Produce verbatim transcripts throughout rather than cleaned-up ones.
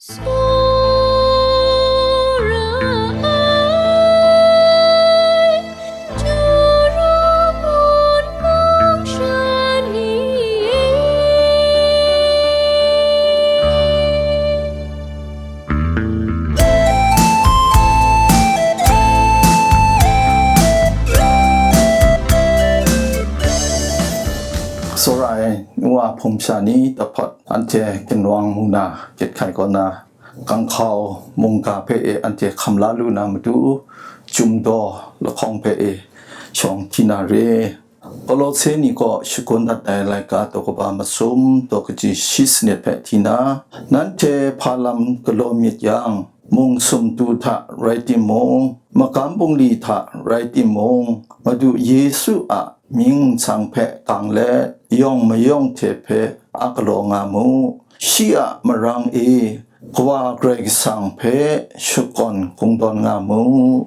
Tsawra ai, Juru mung mung sha ni e. Tsawra ai nu wa hpung sha ni tahpawt anhte ginwang mu na, gyet hkai kaw na, ganghkau mungga hpe e anhte hkam la lu na matu, Chyum Daw lahkawng hpe e shawng hti na re. Kolose ni kaw shagun dat ai laika daw kaba masum daw kaji shi sanit hpe hti na, nanhte hpa lam galaw myit yang, mung sumtu hta rai timung, magam bungli hta rai timung, Madu Yesu a mying nsang hpe gang let, yawng mayawng hte hpe a galaw nga mu. Shi a marang e Kawa Karai Kasang hpe shakawn kungdawn nga mu.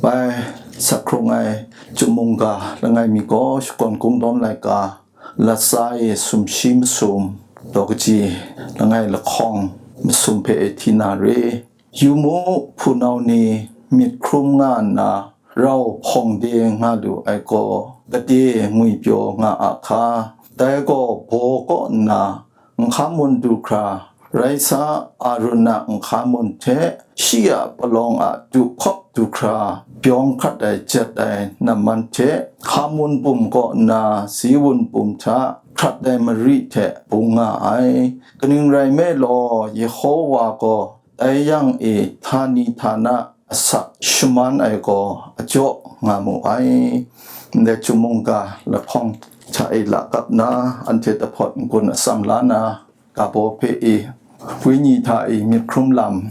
Bai, sak hkrung ai Chyum mungga langai mi gaw shakawn kungdawn laika, latsa e sumshi masum, daw kaji langai lahkawng masum hpe e hti na re. Yu mu, hpunau ni myit hkrum nga nna, rau hpawng de nga lu ai gaw, gade ngwipyaw nga a hka. Dai gaw baw kaw nna, nhka mun du hkra, rai sa, Arun a nhka mun hte shi a palawng a du hkawp du hkra, byawng hkrat ai jet ai namman hte, hka mun bum kaw nna, si wun bum hta hkrat ai mari hte bung nga ai. Kaning rai nme law, Yehowa gaw dai yang e htani htana asak shaman ai gaw ajaw nga mu ai. Ndai Chyum mungga lahkawng hta e lakap na, anhte tahpawt n-gun atsam la na, ga baw hpe e, wenyi hta e myit hkrum lam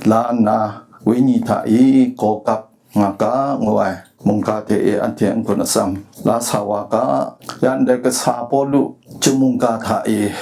la nna, wenyi hta e gaw gap nga ga, ngu ai mungga hte e anhte n-gun atsam la sa wa ga. Ya ndai kasa Pawlu Chyum mungga hta e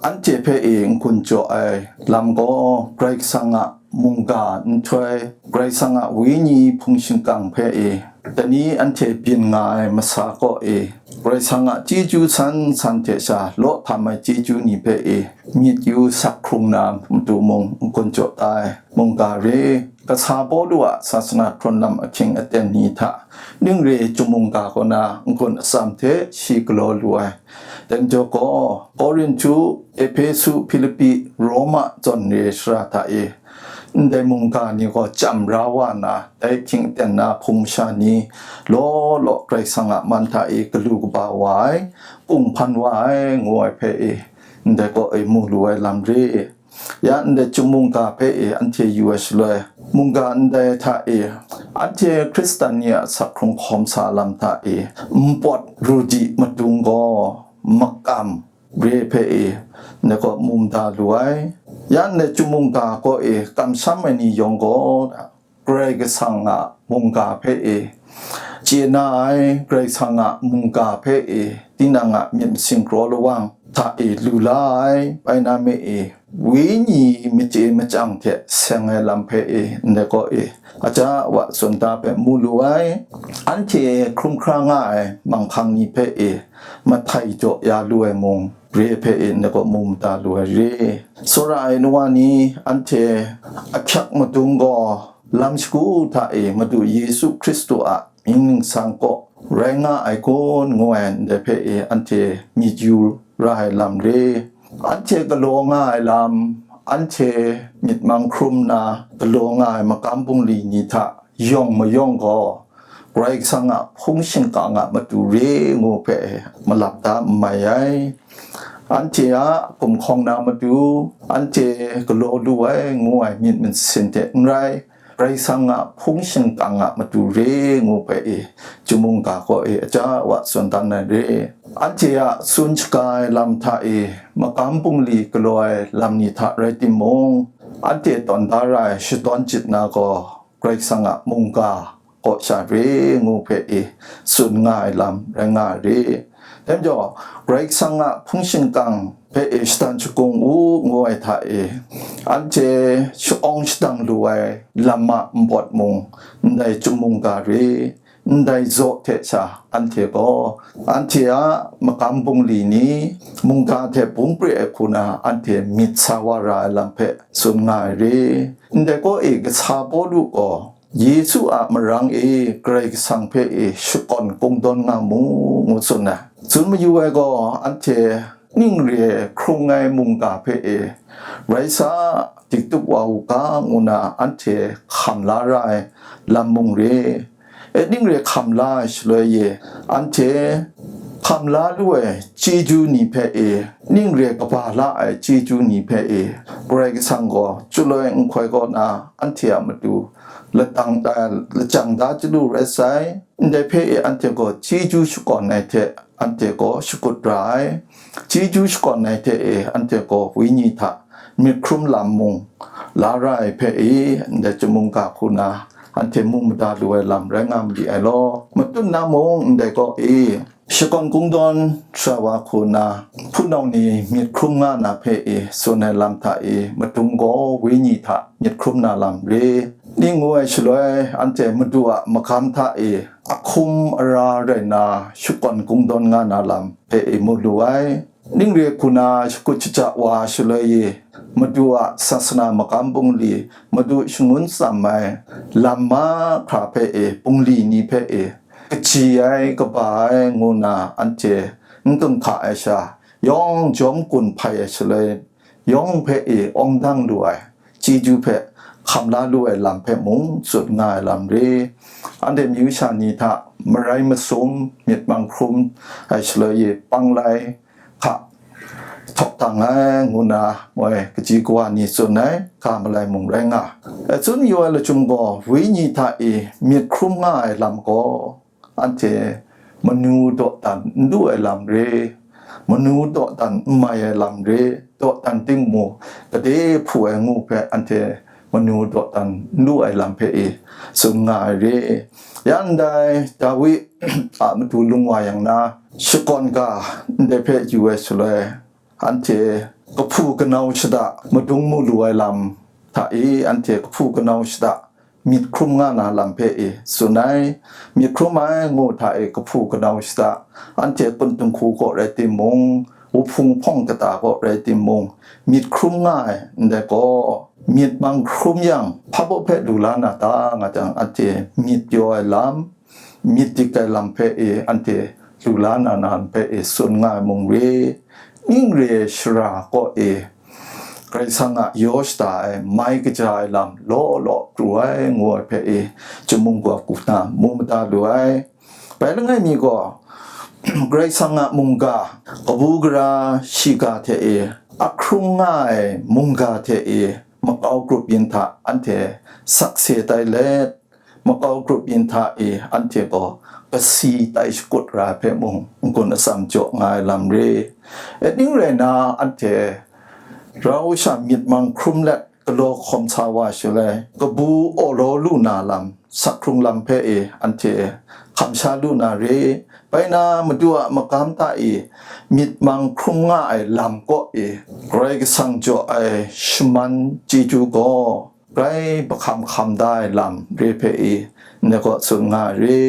anhte hpe e n-gun jaw ai lam gaw, Karai Kasang a mungga nhtoi, Karai Kasang a Wenyi hpung shingkang hpe e, dai ni anhte byin nga ai masa kaw e, Karai Kasang a chyeju san san hte sha law htam ai chyeju ni hpe e, myit yu sak hkrung na matu mung n-gun jaw tai. Mungga re, kasa Pawlu a sasana hkrawn lam ahkying aten ni hta, ning re Chyum mungga kaw na n-gun atsam hte shi galaw lu ai. Dai majaw gaw, Korinhtu, Ehpesu, Hpilipi, Roma zawn re shara hta e, ndai mungga ni gaw chyam ra wa na, dai ahkying aten na hpung masha ni law law Karai Kasang a man hta e galu kaba wa ai, kunghpan wa ai, ngu ai hpe e, ndai kaw e mu lu ai lam re. Ya ndai Chyum mungga hpe e anhte yu ai shaloi, mungga ndai hta e anhte Hkristan ni a sak hkrung hkawm sa lam hta e npawt ru di madung gaw, makam re hpe e ndai kaw mu mada lu ai. Ya ndai Chyum mungga kaw e kamsham ai ni yawng gaw, Karai Kasang a mungga hpe e chye na ai, Karai Kasang a mungga hpe e tinang a myit masin kraw lawang hta e lu la ai, bai na me e, wenyi machye machyang hte seng ai lam hpe e ndai kaw e aja wa tsun da hpe mu lu ai. Anhte hkrum hkra nga ai manghkang ni hpe e mahtai jaw ya lu ai mung re hpe e ndai kaw mu mada lu ai re. Tsawra ai nu wa ni, anhte ahkyak madung gaw, lam shagu hta e Madu Yesu Hkristu a mying ningsang kaw rai nga ai kun, ngu ai ndai hpe e anhte myit yu ra ai lam re. Anhte galaw nga ai lam, anhte myit mang hkrum na galaw nga ai magam bungli ni hta yawng mayawng gaw, Karai Kasang a hpung shingkang a matu re ngu hpe malap da n mai ai. Anhte a gumhkawng na matu, anhte galaw lu ai ngu ai myit masin hte n rai, Karai Kasang a hpung shingkang a matu re ngu hpe e, Chyum mungga kaw e aja wa tsun dan ai re. Anhte a tsun shaga ai lam hta e, magam bungli galaw ai lam ni hta rai timung, anhte tawn da ra ai shadawn chyit na gaw, Karai Kasang a mungga kaw sha re ngu hpe e tsun nga ai lam rai nga ai re. Dai majaw, Karai Kasang a hpung shingkang hpe e shadan shagung u ngu ai hta e, anhte sha-awng shadang lu ai lam a npawt mung ndai Chyum mungga re, ndai zaw hte sha anhte gaw, anhte a magam bungli ni, mungga hte bung pre ai hku na anhte myit sa wa ra ai lam hpe tsun nga ai re. Ndai kaw e kasa Pawlu gaw, Yesu a marang e Karai Kasang hpe e shakawn kungdawn nga mu, ngu tsun ai. Tsun mayu ai gaw, anhte ning re hkrung ai mungga hpe e, rai sa, diktup wa u ga, ngu na anhte hkam la ra ai lam mung re, e, ning re hkam la ai shaloi e, anhte hkam la lu ai chyeju ni hpe e, ning re kaba la ai chyeju ni hpe e, Karai Kasang gaw chyaloi nhtoi kaw na anhte a matu latang da, lajang da chyalu rai sai. Ndai hpe e anhte gaw chyeju shakawn ai hte anhte gaw shakut ra ai. Chyeju shakawn ai hte e anhte gaw wenyi hta myit hkrum lam mung la ra ai hpe e, ndai chyum mungga hku na anhte mu mada lu ai lam rai nga mali ai law, matut na mung ndai kaw e shakawn kungdawn sha wa hku na hpunau ni myit hkrum nga na hpe e tsun ai lam hta e, madung gaw wenyi hta myit hkrum na lam re. Ning ngu ai shaloi, anhte Madu a magam hta e ahkum ara rai na shakawn kungdawn nga na lam hpe e mu lu ai. Ning re hku na shakut shaja wa shaloi e, Madu a sasana magam bungli, Madu shangun tsam ai lam mahkra hpe e, bungli ni hpe e, kaji ai, kaba ai ngu na anhte n gun hka ai sha, yawng jawm gun hpai ai shaloi, yawng hpe e awng dang lu ai, chyeju hpe hkam la lu ai lam hpe mung tsun nga ai lam re. Anhte myu sha ni hta marai masum myit mang hkrum ai shaloi e pang lai hka htawk dang ai ngu na moi kaji kawa ni tsun ai ga malai mung rai nga. Tsun yu ai lachyum gaw, wenyi hta e myit hkrum nga ai lam gaw, anhte manu dawdan n lu ai lam re, manu dawdan n mai ai lam re, dawdan ting mu, gade hpu ai ngu hpe anhte manu dawdan n lu ai lam hpe e tsun nga ai re. Ya ndai Dawi a matu lung wa yang na, shakawn ga ndai hpe yu ai shaloi, anhte kahpu kanau shada madung mu lu ai lam hta e, anhte kahpu kanau shada myit hkrum nga na lam hpe e tsun ai. Myit hkrum ai ngu hta e kahpu kanau shada, anhte kunhtung hku gaw rai timung, wuhpung hpawng kata gaw rai timung, myit hkrum nga ai ndai gaw, myit mang hkrum yang, hpa baw hpe lu la na ta, nga jang, anhte myit pyaw ai lam, myit dik ai lam hpe e anhte lu la na lam hpe e tsun nga ai mung re. Ning re shara kaw e Karai Kasang a yaw shada ai mai kaja ai lam law law pru ai ngu ai hpe e, chyum mungga hku na mu mada lu ai. Bai langai mi gaw, Karai Kasang a mungga, kabu gara shiga hte e, ahkrung nga ai mungga hte e, makau grup yin hta anhte sakse tai let, makau grup yin hta e anhte gaw kasi tai shakut ra ai hpe mung n-gun atsam jaw nga ai lam re. Ning rai na, anhte rau sha myit mang hkrum let galaw hkawm sa wa shaloi, kabu awlaw lu na lam, sakhkrung lam hpe e anhte hkam sha lu na re. Bai na, Madu a magam hta e myit mang hkrum nga ai lam kaw e Karai Kasang jaw ai shaman chyeju gaw, grai bahkam hkam da ai lam re hpe e, ndai gaw tsun nga ai re.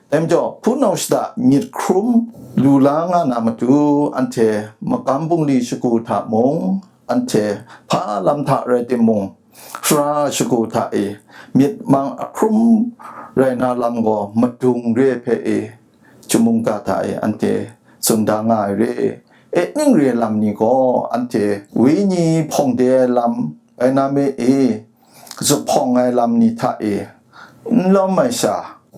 Dai majaw, hpunau shada myit hkrum lu la nga na matu, anhte magam bungli shagu hta mung, anhte hpa lam hta rai timung, sara shagu hta e myit mang ahkrum rai na lam gaw madung re hpe e, chyum mungga hta e anhte tsun da nga ai re. Ning re lam ni gaw, anhte wenyi hpawng de ai lam, bai na me e, zuphpawng ai lam ni hta e n lawm ai sha,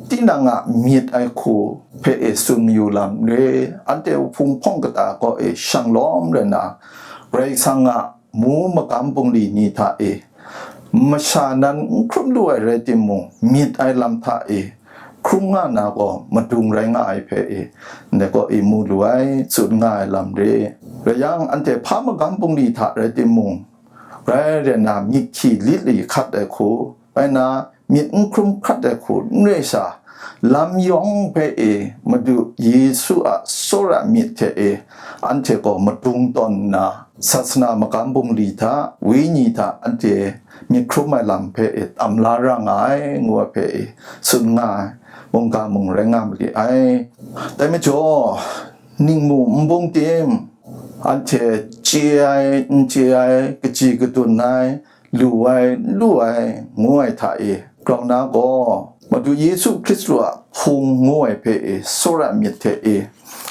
tinang a myit ai hku hpe e tsun mayu lam re. Anhte wuhpung hpawng kata kaw e shang lawm rai na, Karai Kasang a mu magam bungli ni hta e masha nan n hkrum lu ai rai timung, myit ai lam hta e hkrum nga na gaw madung rai nga ai hpe e, ndai kaw e mu lu ai, tsun nga ai lam re. Rai yang, anhte hpa magam bungli hta rai timung, rai rai na, myit hkyi lit li hkat ai hku, bai na, myit n hkrum hkat ai hku n re sha, lam yawng hpe e Madu Yesu a tsawra myit hte e anhte gaw madung tawn nna, sasana magam bungli hta, wenyi hta anhte myit hkrum ai lam hpe e tam la ra nga ai, ngu ai hpe e tsun nga ai. mungga mung rai nga ma li ai. Dai majaw, ningmu nbung tim, anhte chye ai, n chye ai, kaji kadun ai, lu ai, n lu ai, ngu ai hta e, grau na gaw, Madu Yesu Hkristu a Hpung ngu ai hpe e, tsawra myit hte e,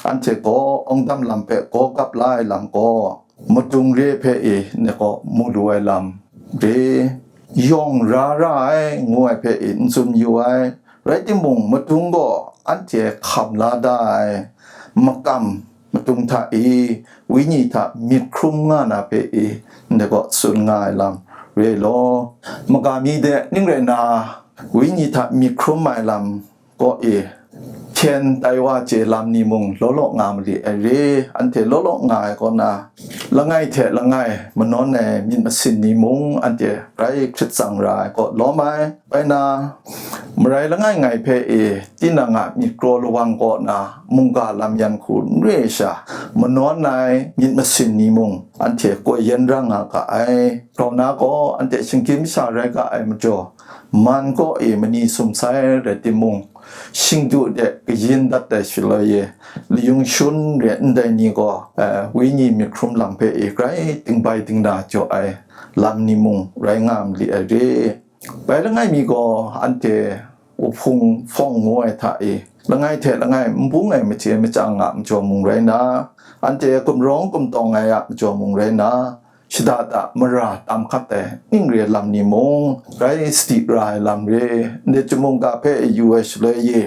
anhte gaw awngdam lam hpe gaw gap la ai lam gaw, madung re hpe e, ne gaw mu lu ai lam re, yawng ra ra ai, ngu ai hpe e, n tsun yu ai. Rai timung, madung gaw anhte hkam la da ai makam madung hta e, wenyi hta myit hkrum nga na hpe e, ndai gaw tsun nga ai lam re law, maga mi de ning rai na, wenyi hta myit hkrum ai lam kaw e, hten tai wa chye lam ni mung law law nga ma li ai re, anhte law law nga ai kaw na, langai hte langai manawn ai myit masin ni mung anhte rai hkrit tsang ra ai kaw lawm ai. Bai na, marai langai ngai hpe e, tinang a myit kraw lawang kaw na mungga lam yan hku n re ai sha, manawn ai myit masin ni mung anhte koi yan ra nga ga ai. Grau na gaw anhte shinggyim masha rai ga ai majaw, man kaw e mani sum sai rai timung, shingdu de kayin dat ai shaloi e, layung shun re ndai ni gaw, eh, wenyi myit hkrum lam hpe e grai dingbai dingna jaw ai lam ni mung rai nga ma li ai re. Bai langai mi gaw anhte wuhpung hpawng ngu ai hta e, langai hte langai n bung ai machye machyang a majaw mung rai na, anhte gumrawng gumtawng ai a majaw mung rai na, shada da mara tam hkat ai ning re lam ni mung, rai sadi ra ai lam re, ndai chyum mungga hpe yu ai shaloi e,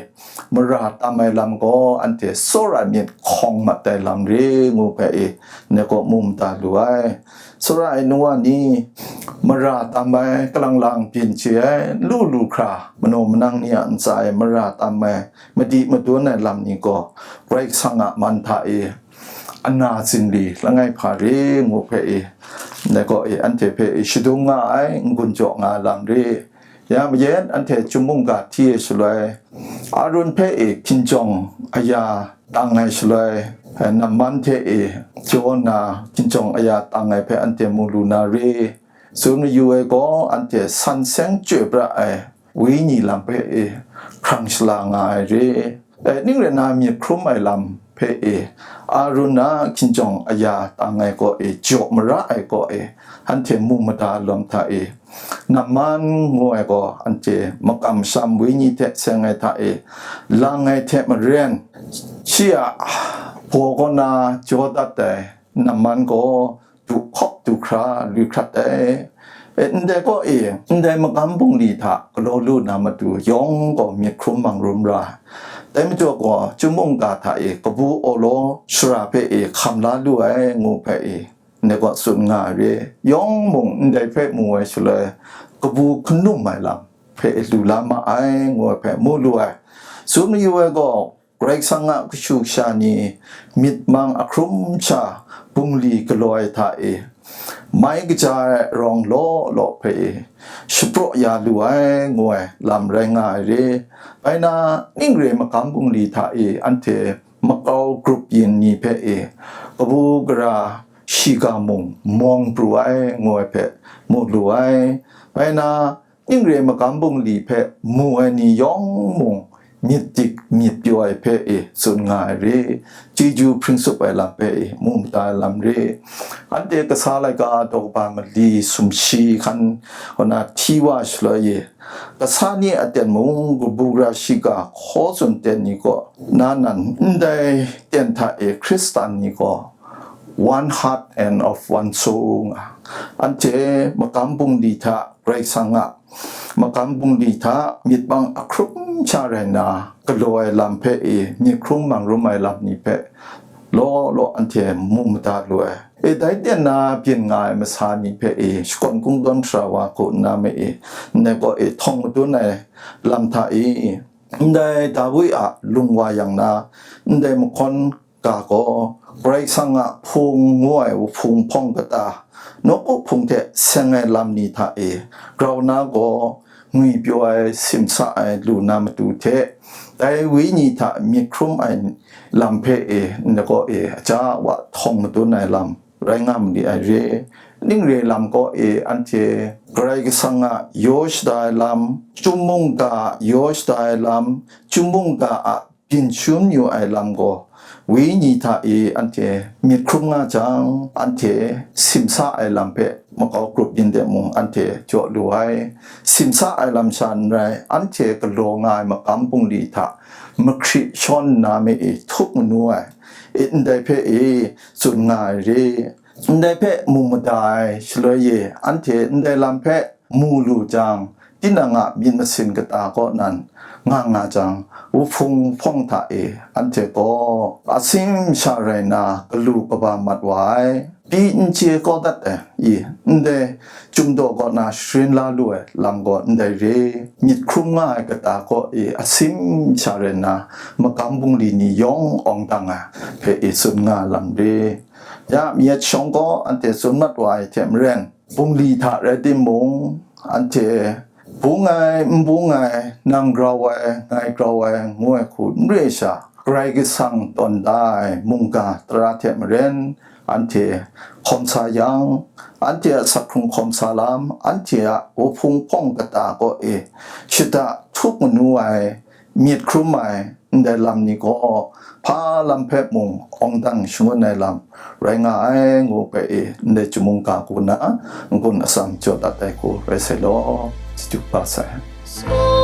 mara tam ai lam gaw anhte tsawra myit hkawng mat ai lam re, ngu hpe e, ndai gaw mu mada lu ai. Tsawra ai nu wa ni, mara tam ai, kalang lang byin chye ai, lu lu hkra, manaw manang ni a ntsa e mara tam ai, madi madun ai lam ni gaw, Karai Kasang a man hta e, ana zinli langai hpa re ngu hpe e, ndai gaw e, anhte hpe e shadung nga ai, n-gun jaw nga ai lam re. Ya mayen anhte chyum mungga hti e shaloi, Arun hpe e hkinjawng aya tang ai shaloi, Naman hte e jaw nna hkinjawng aya tang ai hpe anhte mu lu na re. Tsun mayu ai gaw, anhte san seng chyoi pra ai wenyi lam hpe e hkrang shala nga ai re. Dai ning rai na, myit hkrum ai lam hpe e, Arun a hkinjawng aya tang ai kaw e, jaw mara ai kaw e, anhte mu mada lawm hta e, Naman ngu ai gaw anhte makam masham wenyi hte seng ai hta e, lang ai hte maren, shi a baw kaw na jaw dat ai Naman gaw du hkawp du hkra lu hkrat ai. E, ndai kaw e, ndai magam bungli hta galaw lu na matu yawng gaw myit hkrum mang rum ra ai. Dai majaw gaw, chyum mungga hta e kabu awlaw shara hpe e hkam la lu ai ngu hpe e, ndai gaw tsun nga ai re. Yawng mung ndai hpe mu ai shaloi, kabu hkanum ai lam hpe e lu la ma ai ngu ai hpe mu lu ai. Tsun mayu ai gaw, Karai Kasang a kashu kasha ni myit mang ahkrum sha bungli galaw ai hta e, mai kaja ai arawng law law hpe e shapraw ya lu ai, ngu ai lam rai nga ai re. Bai na, ning re magam bungli hta e anhte makau grup yin ni hpe e kabu gara shiga mung mawng pru ai, ngu ai hpe mu lu ai. Bai na, ning re magam bungli hpe mu ai ni yawng mung myit dik myit pyaw ai hpe e tsun nga ai re, chyeju hpring tsup ai lam hpe e mu mada ai lam re. Anhte kasa laika daw kaba mali sumshi hkan kaw na hti wa shaloi e, kasa ni a ten mung kabu gara shiga hkaw tsun ten ni kaw na nan, ndai ten hta e Hkristan ni gaw one heart and of one soul nga, anhte magam bungli hta Karai Kasang a magam bungli hta myit mang ahkrum sha rai nna, galaw ai lam hpe e myit hkrum mang rum ai lam ni hpe law law anhte mu mada lu ai. E, dai ten na byin nga ai masa ni hpe e shakawn kungdawn sara wa hku nna me e, ndai kaw e htawng madun ai lam hta e, ndai Dawi a lung wa yang na, ndai mahkawn ga gaw, Karai Kasang a Hpung ngu ai wuhpung hpawng kata, nawku hpung hte seng ai lam ni hta e grau na gaw, ngwi pyaw ai, simsa ai lu na matu hte, dai Wenyi hta myit hkrum ai lam hpe e, ndai kaw e, aja wa htawng madun ai lam rai nga ma li ai re. ning re lam kaw e anhte Karai Kasang a yaw shada ai lam, Chyum mungga a yaw shada ai lam, Chyum mungga a byin shun yu ai lam gaw, wenyi hta e anhte myit hkrum nga jang, anhte simsa ai lam hpe makau grup yin de mung anhte jaw lu ai. Simsa ai lam sha n rai, anhte galaw nga ai magam bungli hta mahkri shawn nna me e htup manu ai, e, ndai hpe e tsun nga ai re. Ndai hpe mu mada ai shaloi e, anhte ndai lam hpe mu lu jang, tinang a myit masin kata kaw nan nga nga jang, wuhpung hpawng hta e anhte gaw asim sha rai na galu kaba mat wa ai, pyi n chye kau dat ai, i, ndai Chyum daw kaw na sharin la lu ai lam gaw ndai re, myit hkrum nga ai kata kaw e asim sha rai na magam bungli ni yawng awng dang ai hpe e tsun nga lam re. Ya myit shawng gaw anhte tsun mat wa ai hte maren, bungli hta rai timung, anhte bung ai, n bung ai, nang grau ai, ngai grau ai, ngu ai hku n re sha, Karai Kasang tawn da ai mungga tara hte maren, anhte hkawm sa yang, anhte a sak hkrung hkawm sa lam, anhte a wuhpung hpawng kata kaw e shada htup manu ai, myit hkrum ai, ndai lam ni gaw hpa lam hpe mung awng dang shangun ai lam rai nga ai, ngu hpe e ndai Chyum mungga hku na n-gun atsam jaw dat ai hku rai sai law, chyeju kaba sai.